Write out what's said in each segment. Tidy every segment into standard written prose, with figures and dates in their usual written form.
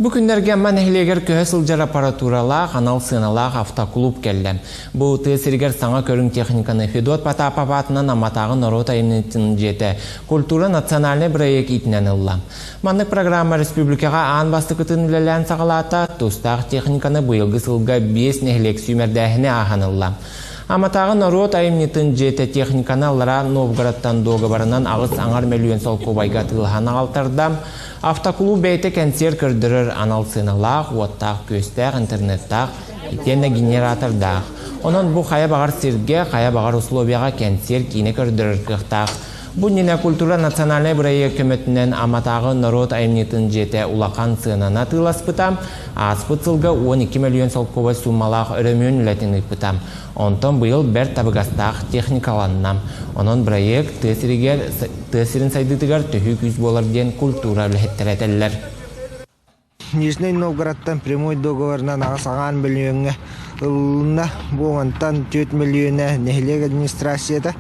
Бу күннэргэ Амма нэһилиэгэр көһө сылдьар аппаратуралаах, анал сыаналаах автоклуб кэллэ. Бу тыа сиригэр саҥа көрүҥ техниканы Федот Потапов аатынан Амматааҕы норуот айымньытын дьиэтэ «Культура» национальнай бырайыак иитинэн ылла. Маннык программа республикаҕа аан бастакытын үлэлээн саҕалаата, тустаах техниканы быйылгы сылга 5 нэһилиэк сүүмэрдээһини ааһан ылла. Амматааҕы норуот айымньытын дьиэтэ техниканы Аллараа Новгородтан дуогабарынан 8,5 мөлүйүөн солкуобайга атыылаһан аҕалтарда. Автоклуб бэйэтэ кэнсиэр көрдөрөр анал сыаналаах, уоттаах-күөстээх, интернеттаах, итиэннэ генератордаах. Онон бу хайа баҕар сиргэ, хайа баҕар условияҕа кэнсиэр киинэ көрдөрөр кыахтаах. Бу иннинэ культура национальнай бырайыак көмөтүнэн Амматааҕы норуот айымньытын дьиэтэ улахан сыананы атыыласпыта, ааспыт сылга 12 мөлүйүөн солкуобай сууммалаах өрөмүөн үлэтин ыыппыта. Онтон быйыл бэрт табыгастаах техникаланна. Онон бырайыак тыа сиригэр тыа сирин сайдыытыгар төһүү күүс буолар диэн культура үлэһиттэрэ этэллэр. Нижний Новгородтан прямой договорынан 8,5 мөлүйүөҥҥэ ылынна. Бу мантан 4 мөлүйүөнэ нэһилиэк администрацията,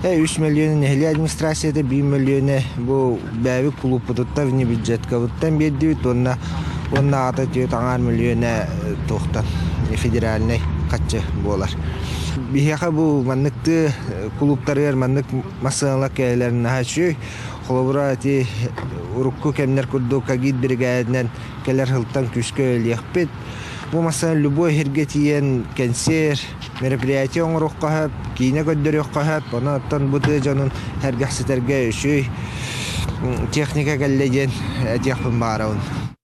3 мөлүйүөнэ нэһилиэк администрацията, 1 мөлүйүөнэ бу бэйэбит кулууппутуттан внебюджеткабыттан биэрдибит уонна уонна аата 4,5 мөлүйүөнэ туохтан федеральнай хаччы буолар. Биһиэхэ бу манныктыы кулууптарыгар маннык массыыналар кэлэлэр наһаа үчүгэй. Холобура, ити урукку кэмнэр курдук агит биригээдинэн кэлэр сылтан күүскэ үлэлиэхпит. Бу массыына любой сиргэ тиийэн кэнсиэр, мероприятие оҥоруохха сөп, киинэ көрдөрүөххэ сөп. Онон оттон бу тыа дьонун сэргэхситэргэ үчүгэй техника кэллэ диэн этиэхпин баҕарабын.